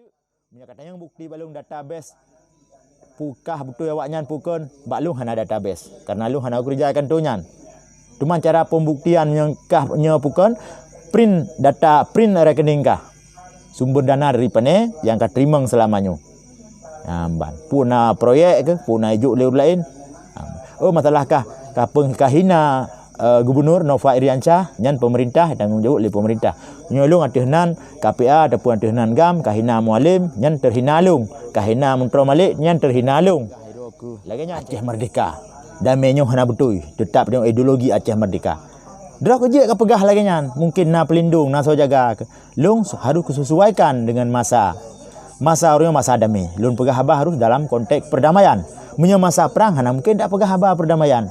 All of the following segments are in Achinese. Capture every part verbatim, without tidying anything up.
Meunyoe katanyong bukti bak lôn database, peue kah beutôi awaknyan peue kon, bak lôn hana database. Karena lôn hana keureuja kantô nyan. Teuma cara pembuktian nyang kah nyoe peue kon, print data, print rekening kah. Sumber dana dari pane nyang ka teurimong seulama nyoe. Nyan ban. Peue na proyek keuh, peue na ijok lé ureueng laén. Oh, masalah kah, kah peng-, kah hina, eh, Gubernur Nova Iriansyah, nyan pemerintah, tanggong jaweueb lé pemerintah. Nyoe lôn ateueh nan K P A ataupun ateueh nan GAM, kah hina Mualem, nyan teuhina lôn. Kah hina Muntroe Malik, nyan teuhina lôn. Lagèe nyan Aceh Merdeka. Damé nyoe hana beutôi, teutap deungon ideologi Aceh Merdeka. Droe keuh jeuet ka peugah lagèe nyan, mungken na pelindung, na soe jaga. Lôn harus kusesuaikan dengan masa. Masa uroe nyoe masa damé. Lôn peugah haba harus dalam konteks perdamaian. Meunyoe masa prang, hana mungken dak peugah haba perdamaian.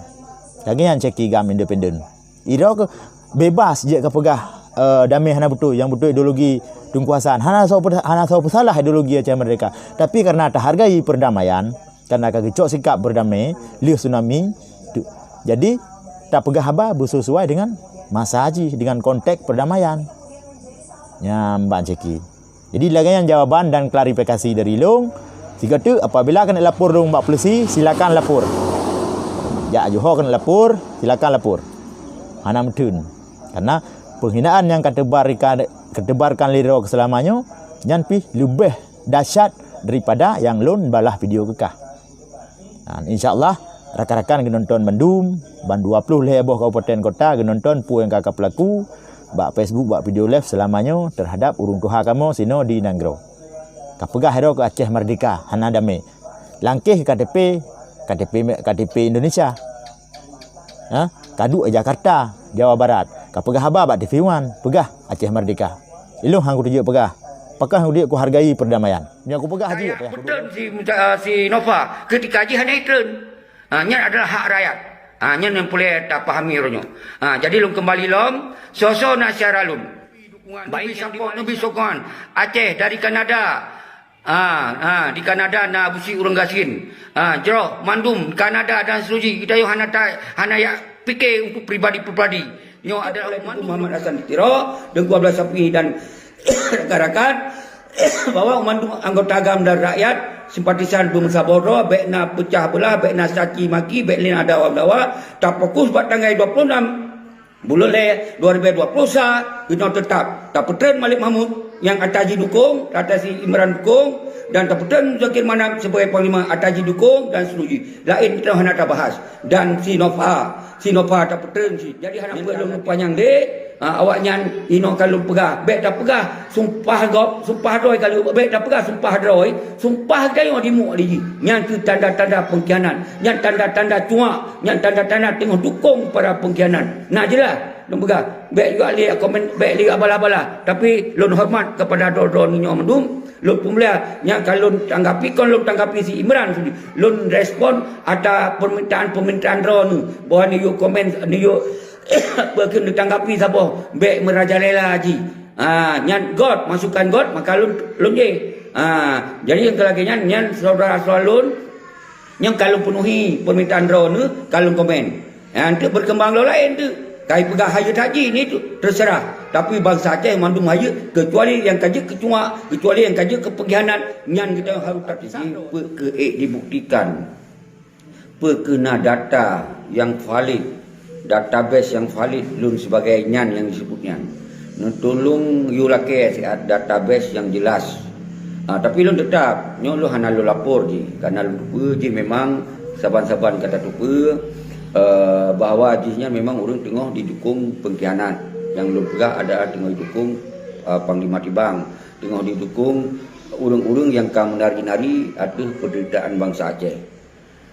Lagèe nyan Syeki GAM independen. Droe keuh bebas jeuet ka peugah, eh, damé hana beutôi, nyang beutôi ideologi Teungku Hasan. Hana soe peusa-, hana soe peusalah ideologi Aceh Merdeka. Tapi karena tahargai perdamaian, karena ka geucok sikap berdamai, lheueh tsunami, tu, jadi tapeugah haba beusesuai dengan masa jih, dengan konteks perdamaian. Nyan ban Syeki. Jadi lagèe nyan jawaban dan klarifikasi dari lôn. Sigoe teuk apabila keuneuk lapor lôn bak polisi, silakan lapor. Jak Johor keuneuk lapor, silakan lapor. Hana meuteun. Karena penghinaan nyang ka teubarkan, ka teubarkan lé droe keuh seulama nyoe, nyan pih leubeh dahsyat daripada nyang lôn balah video keu kah. Ha, insya Allah, rakan-rakan geunonton bandum, ban dua ploh lhèe boh kabupaten kota geunonton peue nyang ka, ka peulaku bak Facebook, bak video live seulama nyoe teuhadap ureueng tuha kamoe sinoe di nanggroe. Ka peugah droe keuh Aceh Merdeka, hana damé. Langkeh K T P, K T P, K T P Indonesia. Ha? Ka duek Jakarta, Jawa Barat. Ka peugah haba bak T V One, peugah Aceh Merdeka. Ilôn han kuteujeuet peugah. Pakon han kuteujeuet kuhargai perdamaian. Nyang kupeugah jih, Rakyat payah kuduek. Beutôi si, si Nova, ketika jih hana itreun. Ha, nyan adalah hak rakyat. Ha, nyan nyang peureulèe tapahami uroe nyoe. Ha, jadi lôn keumbali lom, soe-soe na syedara lôn. Baik sampoe neubi sokongan Aceh dari Kanada. Ha, ha, di Kanada na Abusyik ureueng gasien. Ha, jroh mandum Kanada dan seluruh jih, geutanyoe hana ta-, hana jak pike untuk pribadi-pribadi. Nyoe adalah Teungku Muhammad Hasan di Tiro, Teungku Abdullah Syafi'i dan rakan-rakan, bahwa mandum anggota GAM dan rakyat, simpatisan beumeusaboh droe, bèk na peucah beulah, bèk na caci maki, bèk lé na dawa-dawa, tafokus bak tanggai dua puluh enam buleuen lhèe dua ribu dua puluh sa, keunoe teutap tapeutreun Malik Mahmud nyang ata jidukong, ata si Imran dukong, dan tapeutreun Muzakir Manaf sebagai panglima ata jidukong dan seluruh jih. Laén keunoe hana tabahas. Dan si Nova, si Nova tapeutreun si. Jadi hana peue lôn panyang deh, ha, awaknyan inoe ka lôn peugah. Bèk tapeugah, sumpah gob, sumpah droe ka lôn, bèk tapeugah sumpah droe, sumpah geutanyoe dimuek lé jih. Nyan keuh tanda-tanda pengkhianat, nyan tanda-tanda cuak, nyan tanda-tanda teungoh dukong para pengkhianat. Na jeulaih lôn peugah, bèk juga lé komen, bèk lé balah-balah. Tapi lôn hormat kepada droe-droe nyoe mandum. Lôn peumulia nyang ka lôn tanggapi, kon lôn tanggapi si Imran sudi. Lôn respon ata permintaan-permintaan droeneuh. Bahwa neuyue komen, neuyue beukeuen neutanggapi saboh, bèk meurajalela jih. Ha, nyan göt, masukan göt, maka lôn, lôn jéh. Ha, jadi nyang keu lagèe nyan, nyan syedara-syedara lôn, nyang ka lôn peunuhi permintaan droeneuh, ka lôn komen. Nyan teuk berkembang lom laén teuk. Kai peugah hayeue haji ni tu, terserah. Tapi bansa Aceh mandum hayeue, kecuali nyang ka jeuet keu cuak, kecuali nyang ka jeuet keu pengkhianat, nyan geutanyoe harôh tapisah. Peue keuh ék dibuktikan? Peue keuh na data nyang valid, database nyang valid, lôn sibagai nyan nyang disebut nyan? Neutulông yue lakèe siat database nyang jelas. Ah, tapi lôn teutap, nyoe lôn hana lôn lapor jih, karena lôn teupeue jih memang saban-saban ka tateupeue, eh, bahwa jih nyan memang ureueng teungoh jidukong pengkhianat. Nyang lôn peugah adalah teungoh jidukong, eh, Panglima Tibang, teungoh jidukong ureueng-ureueng nyang ka meunari-nari ateueh peunderitaan bansa Aceh.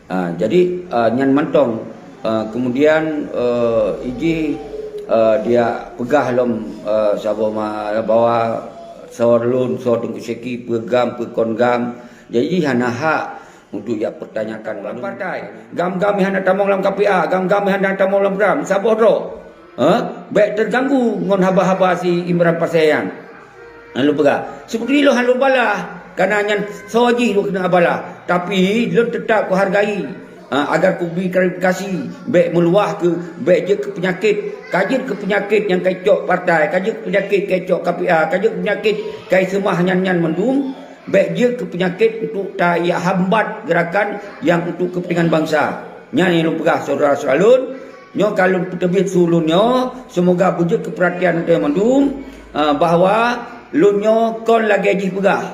Ha, jadi, ha, nyan mantong. Ha, kemudian, eh, ijih, eh, dia peugah lom, eh, saboh ma-, bahwa soe lôn, soe Teungku Syeki, peue GAM, peue kon GAM. Jadi, hana hak untuk jak pertanyakan lalu. Partai. GAM-GAM hana tamong lam K P A, GAM-GAM hana tamong lam GAM. Saboh droe. Ha? Bèk teuganggu ngon haba-haba si Imran Pasé nyan. Lalu peugah, seperti lôn hana lôn balah, karena nyan soe jih lôn keuneuk balah. Tapi lôn teutap kuhargai, ha, agar kubri klarifikasi, bèk meuluwah keu, bèk jeuet keu peunyakét. Ka jeuet keu peunyakét nyang ka icok partai, ka jeuet keu peunyakét ka icok K P A, ka jeuet keu peunyakét ka iseumah nyan-nyan mandum. Bék jeuet keu peunyakét untuk tajak hambat geurakan nyang untuk keupeuntengan bansa. Nyan nyang lôn peugah syedara-syedara lôn, nyoe ka lôn peuteubiet su lôn nyoe, seumoga beujeuet keu peuratian geutanyoe mandum, ah, bahwa lôn nyoe kon lagée jih peugah.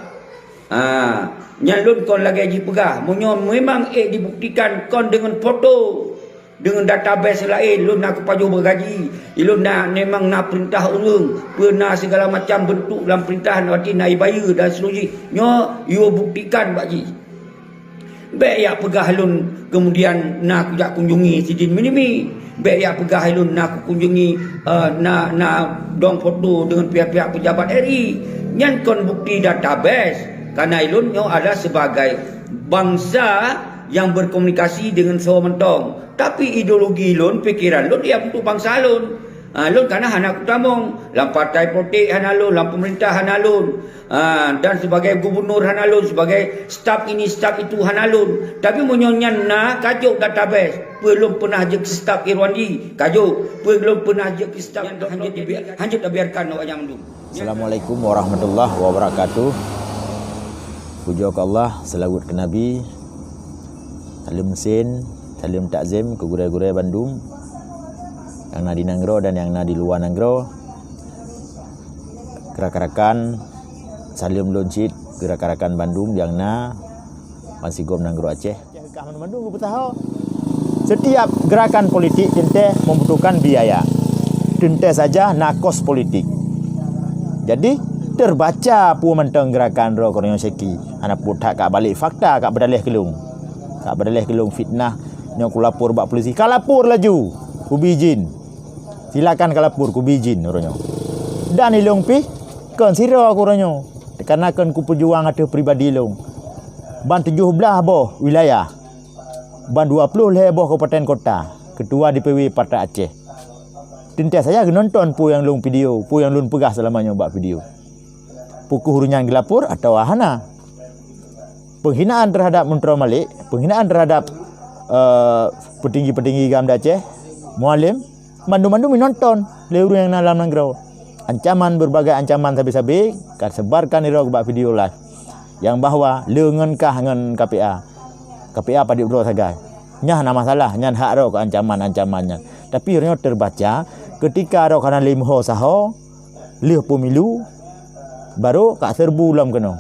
Ah, nyan lôn kon lagée jih peugah. Meunyoe memang ék dibuktikan kon deungon foto, deungon database laén, lôn na kupajoh beugaji, lôn na memang na peurintah ureuëng, peue na sigala macam beuntuk lam peurintah, berarti na ibayeue dan seterusnya. Nyoe yue buktikan bak jih. Bék jak peugah lôn kemudian na kujak kunjungi sidin minimi. Bék jak peugah lôn na kukunjungi, eh, na, na dong foto deungon pihak-pihak pejabat R I. Nyan kon bukti database. Karena lôn nyoe adalah sebagai bangsa yang berkomunikasi dengan soe mantong. Tapi ideologi lôn, pikiran lôn, ya untuk bangsa lôn. Ha, lôn kana hana kutamong. Lam partai politik hana lôn, lam pemerintah hana lôn. Ha, dan sebagai gubernur hana lôn, sebagai staf ini, staf itu hana lôn. Tapi meunyoe nyan na, kajok database. Peue lôn peunah jeuet keu staf Irwandi? Kajok. Peue lôn peunah jeuet keu staf? Nyan hanjeuet dibi-, hanjeuet tabiarkan awak nyan mandum. Assalamualaikum warahmatullahi wabarakatuh. Pujoe keu Allah, seulaweuet keu Nabi. Saleuem sen, saleuem takzim keu gurée-gurée bandum nyang na di nanggroe dan nyang na di luwa nanggroe. Keu rakan-rakan, saleuem lôn cit keu rakan-rakan bandum nyang na bansigom nanggroe Aceh. Aceh kah mandum-mandum geupeusaho. Setiap gerakan politik teuntée membutuhkan biaya. Teuntée saja na kos politik. Jadi, terbaca peue mantong gerakan droe keureunyong Syeki. Hana peue that ka balek fakta, ka beudaleh keulong. Ka beudaleh keulong fitnah nyoe kulapor bak polisi. Ka lapor laju, kubi jin. Silakan ka lapor, kubi jin uroe nyoe. Dan ilong pih kon sidroe ku uroe nyoe. Karena kon kupeujuang ateueh pribadi ilong. Ban tujoh blaih boh wilayah. Ban dua ploh lhée boh kabupaten kota, ketua D P W Partai Aceh. Teuntée saja geunonton peue nyang lôn video, peue nyang lôn peugah seulama nyoe bak video. Peu kheueh ureuëng nyan geulapor atawa hana. Penghinaan terhadap Muntroe Malik, penghinaan terhadap, eh, petinggi-petinggi GAM di Aceh, Mualem, mandum-mandum inonton lé ureuëng nyang na lam nanggroe. Ancaman, berbagai ancaman sabe-sabe ka sebarkan sidroe bak video live. Nyang bahwa le ngon kah ngon K P A. K P A padub droe sagai. Nyan hana masalah, nyan hak droe keu ancaman-ancaman nyan. Tapi uroe nyoe terbaca, ketika droe kana lheueh ho saho, lheueh pemilu, baru ka serbu lom keunoe.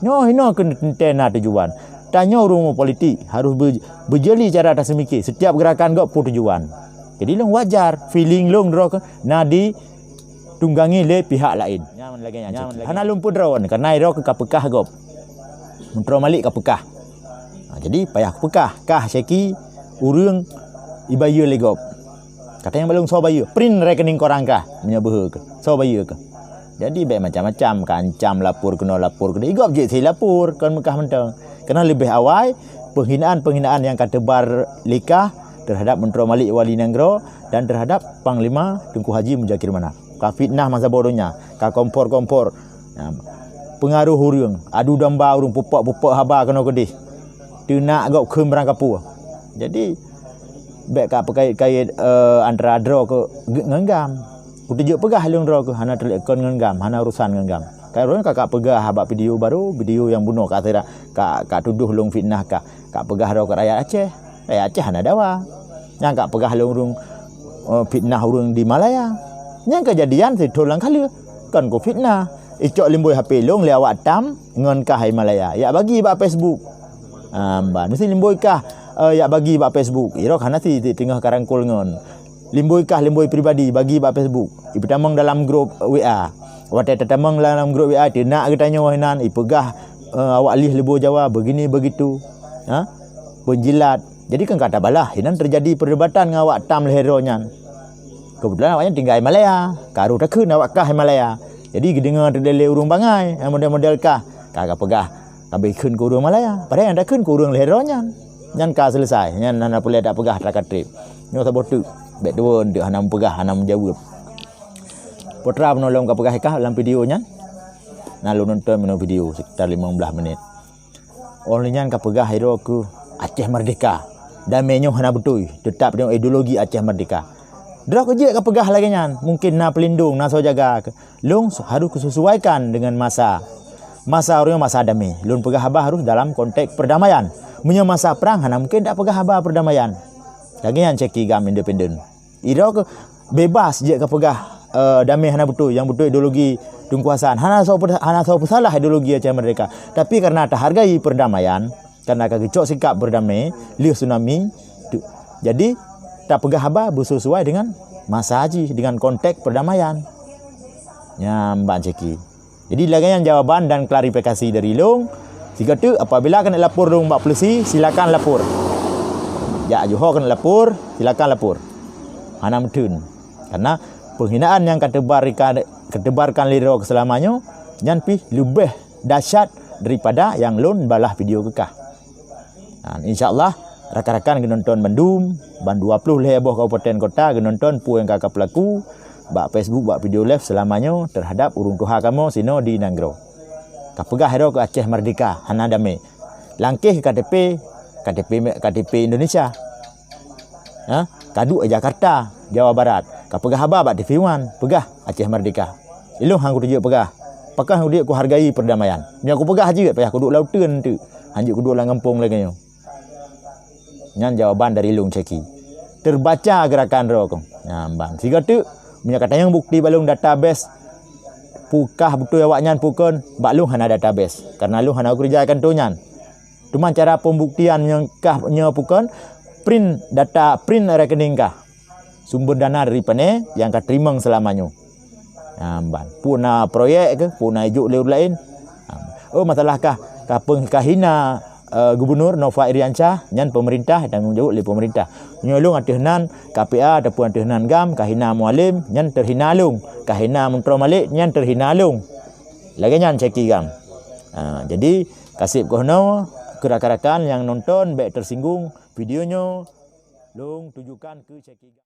Nyoe hinoe keu teuntée na tujuan. Tanyoe ureuëng politik harus be-, beujeli cara taseumiké setiap gerakan gob peue tujuan. Jadi lôn wajar, feeling lôn droe keu na di tunggangi lé pihak laén. Nyan lagée nyan cit. Hana lôn peudroe, karena droe keu ka peukah gob. Muntroe Malik ka peukah. Ha, jadi payah peukah, kah Syeki ureuëng ibayeue lé gob. Kata nyang balong soe bayeue, print rekening korang kah, meunyoe beuhe keu. Soe bayeue keu. Jadi bék macam-macam, ka ancam lapor keunoe, lapor keunoe. Igob jeuet si lapor, kon meukah mantong. Karena leubeh awai, penghinaan-penghinaan nyang ka teubar lé kah terhadap Muntroe Malik Wali Nanggroe dan terhadap Panglima Teungku Haji Muzakir Manaf. Ka fitnah masa boh donya, ka kompor-kompor, ya, peungaroh ureuëng, adu domba ureuëng, pupok-pupok haba keunoe keudeh. Teunak gob kheun barang kapue. Jadi, bék ka peukait-kait, eh, antara droe keu ngon GAM. Kuteujeuet peugah lôn droe keu hana teuleukon ngon GAM, hana urusan ngon GAM. Ka ureuëng ka, ka peugah bak video baru, video nyang bunoe ka sira, ka, ka tudoh lôn fitnah ka, ka peugah droe keu rakyat Aceh. Eh, Aceh hana dawa. Nyang ka peugah lôn ureuëng, eh, fitnah ureuëng di Malaya. Nyang keujadian sithon lam kaleue. Kon ku fitnah. Icok limboi H P lôn lé awak TAM ngon kah Malaya. Jak bagi bak Facebook. Ah, ban. Meusti limboi kah, eh, jak bagi bak Facebook. Irok hana si, si teungoh karangkol ngon. Limboi kah, limboi pribadi, bagi bak Facebook. Ipeutamong dalam grup W A. Watée tatamong dalam grup W A, teunak geutanyoe hinan, ipeugah, eh, awak lih leubeh Jawa, begini begitu. Ha? Penjilat. Jadi kan ka tabalah, hinan terjadi perdebatan ngon awak TAM lhée droe nyan. Kebetulan awak nyan tinggai Malaya, ka rôh takheun awak kah Malaya. Jadi geudeungoe teuh lé ureuëng bangai, eh, model-model kah, ka, ka peugah, ka bri kheun keu ureuëng Malaya. Padahai nyang takheun keu ureuëng lhée droe nyan. Nyan ka selesai, nyan hana peureulée tapeugah, ka treb. Nyoe saboh teuk, bék tuwon teuk hana meupeugah, hana meujaweueb. Putra peunolong ka peugah kah lam video nyan. Na lôn nonton meunoe video sekitar lima belas menit. Óh lheueh nyan ka peugah sidroe keu Aceh Merdeka. Damé nyoe hana beutôi, teutap deungon ideologi Aceh Merdeka. Droe keu jeuet ka peugah lagée nyan, mungken na peulindong, na soe jaga. Lôn harus kusesuaikan deungon masa. Masa uroe nyoe masa damé. Lôn peugah haba harôh dalam konteks perdamaian. Meunyoe masa prang hana mungken tapeugah haba perdamaian. Lagée nyan caki GAM independen. Iroe keuh bebas jeuet ka peugah, eh, damé hana beutôi, nyang beutôi ideologi Teungku Hasan. Hana soe peusa-, hana soe peusalah ideologi Aceh Merdeka. Tapi karena tahargai perdamaian, karena ka geucok sikap berdamai, lheueh tsunami, tu, jadi tapeugah haba beusesuai dengan masa jih, dengan konteks perdamaian. Nyan ban caki. Jadi lagée nyan jawaban dan klarifikasi dari lôn. Sigoe teuk apabila keuneuk lapor lôn bak polisi, silakan lapor. Jak Johor keuneuk lapor, silakan lapor. Hana meuteun. Karena penghinaan nyang ka teubarika-, ka teubarkan lé droe keu seulama nyoe, nyan pih leubeh dahsyat daripada nyang lôn balah video keu kah. Ha, insya Allah, rakan-rakan geunonton bandum, ban dua ploh lhée boh kabupaten kota geunonton peue nyang ka kapeulaku bak Facebook, bak video live seulama nyoe teuhadap ureuëng tuha kamoe sinoe di nanggroe. Kapeugah droe keu Aceh Merdeka, hana damé. Langkeh K T P, K T P, K T P Indonesia. Ha? Kaduek Jakarta, Jawa Barat. Kapeugah haba bak T V One, peugah Aceh Merdeka. Ilôn han kuteujeuet peugah. Pakon han kuteujeuet kuhargai perdamaian. Meunyoe kupeugah jeuet, payah kuduek lam uteuen teuk. Hanjeuet kuduek lam gampông lagée nyoe. Nyan jawaban dari lôn caki. Terbaca geurakan droe kong. Nyan ban. Sigoe teuk, meunyoe ka tanyong bukti bak lôn database, peue kah beutôi awaknyan peue kon, bak lôn hana database. Karena lôn hana keureuja kantô nyan. Teuma cara pembuktian nyang kah nyoe peue kon, print data, print rekening kah. Sumber dana dari pane nyang ka teurimong seulama nyoe. Ha, ban. Peue na proyek keuh, peue na ijok lé ureuëng laén. Ha. Oh, masalah kah, ka peng-, ka hina, eh, Gubernur Nova Iriansyah, nyan pemerintah, tanggong jaweueb lé pemerintah. Nyoe lôn ateueh nan K P A ataupun ateueh nan GAM, ka hina Mualem, nyan teuhina lôn. Ka hina Muntroe Malik, nyan teuhina lôn. Lagée nyan caki GAM. Ha, jadi, kaseb keunoe, keu rakan-rakan nyang nonton, bék tersinggung video nyoe, lôn tujukan keu caki GAM.